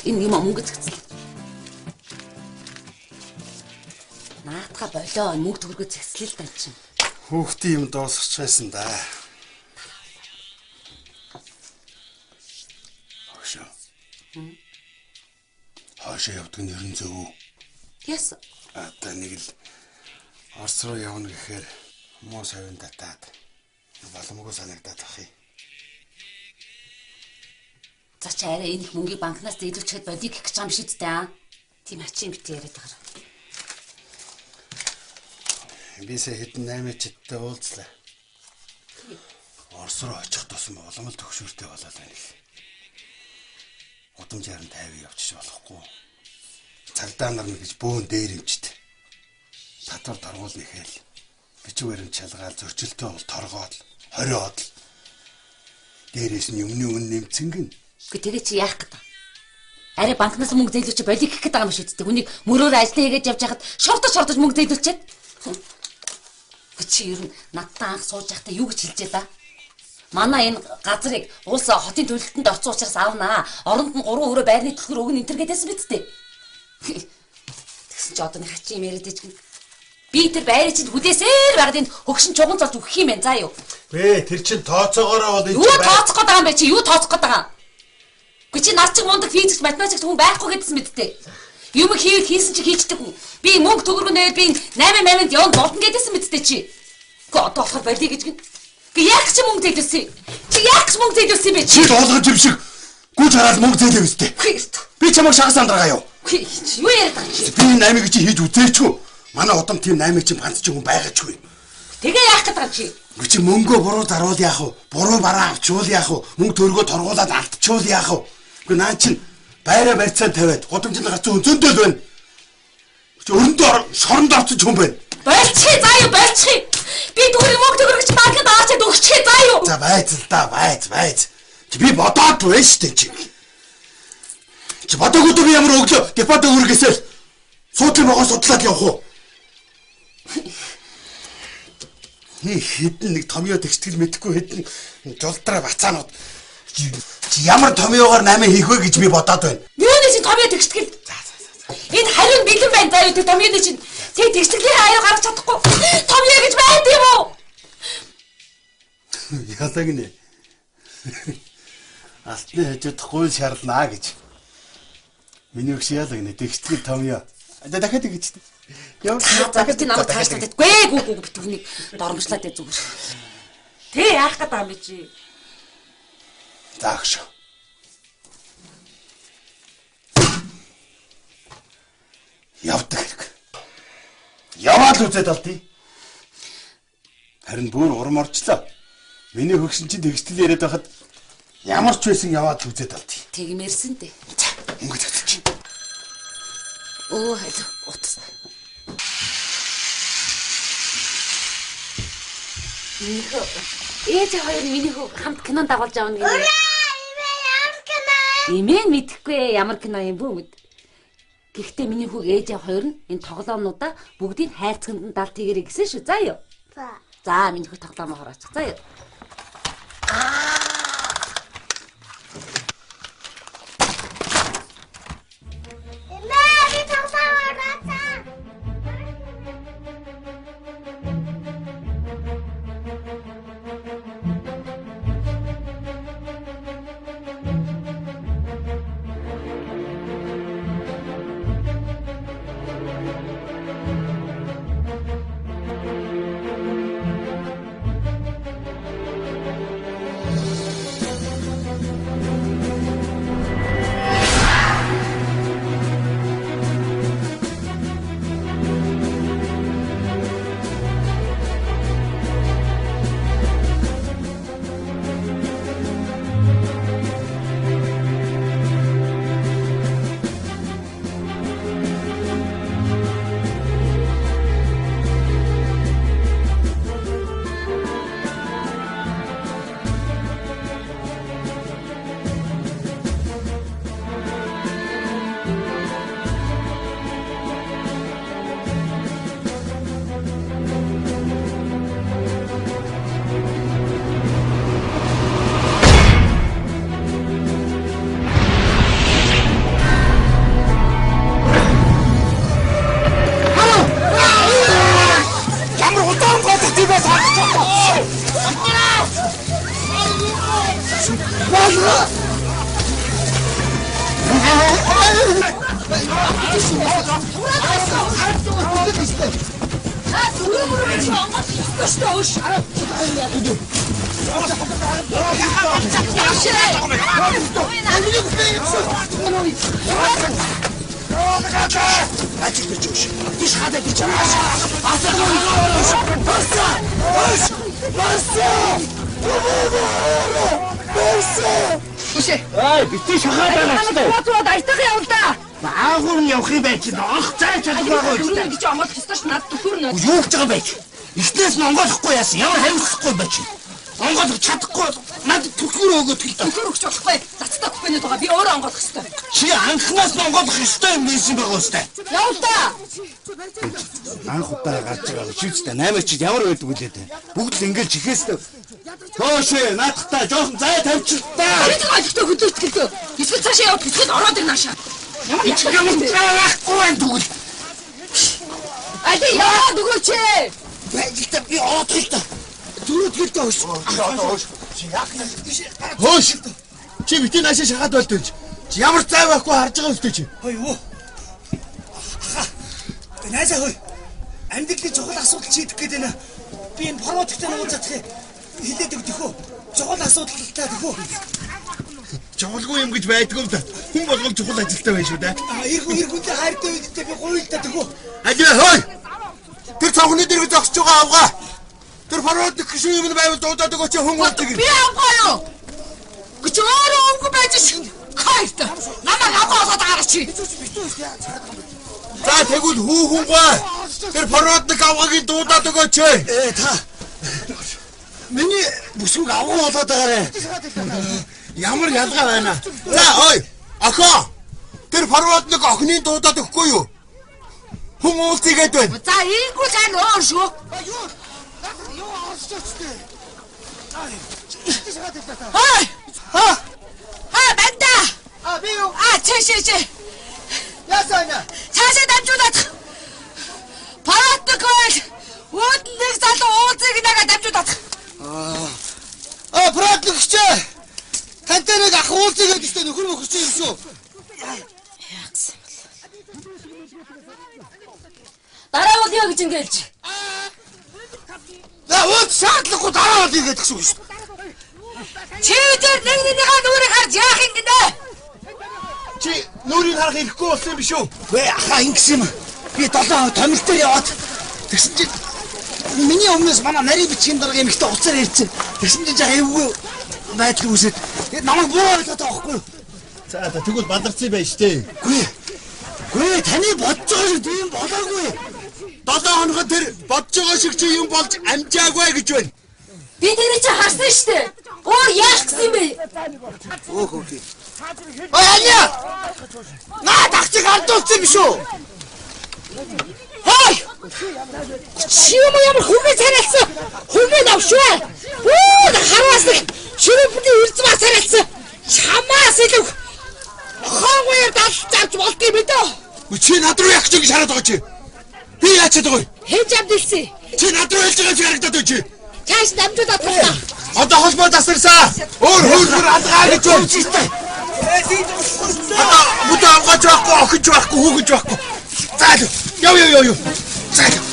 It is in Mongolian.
Энэ юм мөнгө зэгцэл. Наатга болоо мөнгө төгрөгөө зэгцлээ л даа чинь. Хүүхдийн юм дуусгач байсан да. Хошоо. Хошоо явдаг нь ерөн зөв үү? Яс. Одоо нэг л Орос руу явна гэхээр муу савин татаад боломгүй санагдаад ах юм. За чи арай энэ их мөнгийг банкнаас зээлүүлчихэд болиг гэх гэж байгаа юм шиг үстэй аа. Тийм хачин бити яриад байгаа. Бисээ хэдэн 8 чидтэй уулзлаа. Орос руу очих тусам улам л төгшөөртэй болоод байна гэх. Удам 60 50 явчих болохгүй. Цагдаа нар нь гэж бөөн дээр юмчт. Татвар торгуул нэхэл. Бичиг баримт шалгаал зөрчилтэй бол торгоол 20 одол. Дээрээс нь юмны үн нэмцэнгэн. Үгүй тэгээ чи яах гээд байгаа. Арай банкнаас мөнгө зээлүүлчих болиг гэх гээд байгаа юм шиг үстэй. Хүнийг мөрөөр ажлаа хийгээд явж байхад шордож шордож мөнгө зээлүүлчихэд. Үгүй чи ер нь надтай анх сууж байхдаа юу гэж хэлжээ да? Манай энэ газрыг улс хотын төлөлтөнд орсон учраас авнаа. Оронд нь 3 өрөө байрны төлхөр өгнө энэ төр гэдээсэн биз дээ. Тэгсэн чи одоо нэг хачин юм яриад ижгэн. Би тэр байрыг чинь хүлээсээр байгаад энэ хөгшин чуган золж өгөх юм байна заа юу? Бэ тэр чин тооцоогоороо бол энэ юу тооцох гээд байгаа юм бэ чи? Юу тооцох гээд байгаа? Үгүй чи над чиг мундаг физикс математикч хүн байхгүй гэдсэн мэт дээ. Юм хийвэл хийсэн чи хийчдэг хүн. Би мөнгө төгрөгөө нээр би 8 8-нд явна болно гэдсэн мэт дээ чи. Үгүй одоо болохоор болиё гэж гин. Үгүй яах чи мөнгө зээлүүлсэн? Чи яах гэж мөнгө зээлүүлсэн бэ чи? Чи дуулгаж юм шиг гүйж хараад мөнгө зээлээ өстэй. Би чамайг шагас андаргаа юу? Үгүй чи юу яриад байгаа чи? Би энэ 8-ыг чи хийж үзээчгүй. Манай удам тийм 8-ыг чи панц чи хүн байгаа ч юм. Тэгээ яах гээд байгаа чи? Үгүй чи мөнгөө буруу заруул яах вэ? Буруу бараа авчвал яах вэ? Мөнгө төргөө торгуулаад алдчихвал яах вэ? Үгүй наа чин байраа барьцаан тавиад гудамжинд гарцсан хүн зөндөл байна. Чи өрөндөө шоронд орсон ч хүн байна. Болчихъя заа юу болчихъя. Би түгэр мөнгө төгрөгч банкнд аваачаад өгчихье заа юу. За байц л да байц байц. Чи би бодоод байна шүү дээ чи. Чи бодоогүй би ямар өглөө депот өргөсөөл суудлын могоо судлаад явах уу? Нэг хэдэн нэг томьёо тэгштгэл мэдэхгүй хэдэн жулдраа бацаанууд чи ямар томьёогоор 8 хийх вэ гэж би бодоод байна. Юуны чи томьёо тэгштгэл? За за за. Энэ хариу бэлэн байна заа юу тэр томьёоны чинь. Тэг тэгштгэлийн хариу гаргах чадахгүй. Томьёо гэж байд юм уу? Ялаг нэ. Алтны хажууд гуйл шарлнаа гэж. Миний өгш ялаг нэ тэгштгэл томьёо. За дахиад ингэж. Яа дахиад намайг цаашлаад гүй гүй гүй бит хүнийг доромжлаад бай зүгээр. Тэ яах гээд байгаа юм бэ чи? За өгшөө. Явдаг хэрэг. Яваад л үзээд алдъя. Харин бүр урам орчлоо. Миний хөгшин чинь тэгштэл яриад байхад ямар ч байсан яваад л үзээд алдъя. Тэгмэрсэн дээ. За мөнгө зогсож. Өө халь утас. Миний хөө ээж хоёр миний хөө хамт кинонд дагуулж авна гэнэ. Ураа! Имээ ямар кино? Имээ мэдэхгүй ямар кино юм бүү мэд. Гэхдээ миний хүүг ээж хоёр нь энэ тоглоомнуудаа бүгдийг хайрцагт нь далд хийгэрэй гэсэн шүү. За юу? За. За миний хүү тоглоомоо хороочих. За юу? Имээ би тоглоом ороцаа. Ай, битгий шахаад байгаа шүү дээ. Бууцууд аятах явал да. Баагуур нь явах юм байх чинь ох зай чадахгүй байгаа Дөрөв үү? гэж онгойлох ёстой ш над түхөрнө. Юу гэж байгаа юм бэ? Эхнээс нь онгойлохгүй яасан? Ямар хариуцлахгүй юм бэ чи? Онгойлох чадахгүй над түлхүүр өгөөд л та. Түхөр өгч болохгүй. Лацтай купенүүд байгаа. Би өөрөө онгойлох ёстой. Чи анхнаас нь онгойлох ёстой юм байсан байгаа үстэй. Явал да. Анх удаа гарч байгаа шүүцтэй 8 чи ямар байдаг үлээ дээ. Бүгд л ингээл чихээстэй. Хөөш наадахтаа жоохон зай тавьчихтаа. Би тэр ойлгохтой хөдөлгөлтөө. Эсвэл цаашаа яваад эсвэл ороод ир наашаа. Ямар Юм байхгүй байх тэгвэл. Али яваад өгөөч. Байж та би ороод л та. Түрүүд л та хөөш. Хөөш. Чи битгий наашаа шахаад байлт чи. Чи ямар зай байхгүй харж байгаа үстэй чи. Хөөе юу? Найзаа хөөе. Амьдралын чухал асуудал шийдэх гээд байна. Би энэ проводтой уулзах хилээд өгдөх үү? Чухал асуудал л та төхөө. Чухалгүй юм гэж байдгүй юм да. Хүн болгон чухал ажилтаа байна шүү дээ. Эр хүнтэй хайртай үедээ би гуйл та төхөө. Аль хөөе. Тэр цонхны дэрэг зогсож байгаа авгаа. Тэр проводник гişүү юм байвал дуудаад өгөөч хүн болдог. Би авгаа юу? Гэж өөрөө өнгө байж шин. Хайрт. Намайг авгаа болоод байгаа чи. За тэгвэл хүүхэн гой. Тэр проводник авгааг дуудаад өгөөч. Э та. Миний бүсгүйг авган болоод байгаарэ. Ямар ялгаа байна. За ой. Охоо. Тэр проводник охиныг дуудаад өгөхгүй юу? Хүн уулзъя гээд байна. За ийгүү зан өөр шүү. Хай! Ха! Ха банда. А би юу? А чэшээ чэ. Яасан аа? Цаашаа дамжуулаад. Проводник байл. Үүд нэг залуу уулзъя гэдэг дамжуулаад. А проводник чээ. Тантай нэг ах уулзъя гэдэг чинь нөхөр мөхөр чи юм шүү. Дараа бол юу гэж ингэлж. За уулз шаардлагагүй дараа бол хийгээд гэсэн үг шүү. Чи дээр нэг нэгнийхээ нүрийг харж яах юм гинэ? Чи нүрийг харах ирэхгүй болсон юм биш үү? Вэ ахаа ингэсэн юм. Би 7 томил дээр яваад тэгсэн чинь миний өмнөөс манай нарийн бичгийн дарга эмэгтэй уцаар ирсэн. Тэгсэн чинь жаа эвгүй байдал үүсээд тэгээд намайг буруу ойлгоод байгаа байхгүй юу? За за тэгвэл баларцсан байж тээ. Гүй. Гүй таны бодож байгаа шиг тийм болоогүй. 7 хоногт тэр бодож байгаа шиг чи юм болж амжаагүй гэж байна. Би тэр чинь харсан шүү дээ. Өөр яах гэсэн юм бэ? Өөх өөх. Ой аня. Наад ах чиг алдуулсан юм шүү. Хой! Чи юм ямар хүмүүст царайлсан? Хүмүүн авшгүй. Бүү хараас ширүүпний үрзмаа царайлсан. Чамаас илүү хонгоор далж авч болд юм дөө. Чи над руу яг ч ингэж хараад байгаа чи. Би яач чаддаг вэ? Хэн чамд хэлсэн? Чи над руу хэлж байгаа юм шиг харагдаад байна чи. Чааш дамжуулаад тавлаа. Одоо холбоо тасарсаа. Өөр хөлбөр алгаа гэж байна. Одоо бүдэ авгаач байхгүй, охинч байхгүй, хүүхэнч байхгүй. За л. Яв яв яв яв. За л.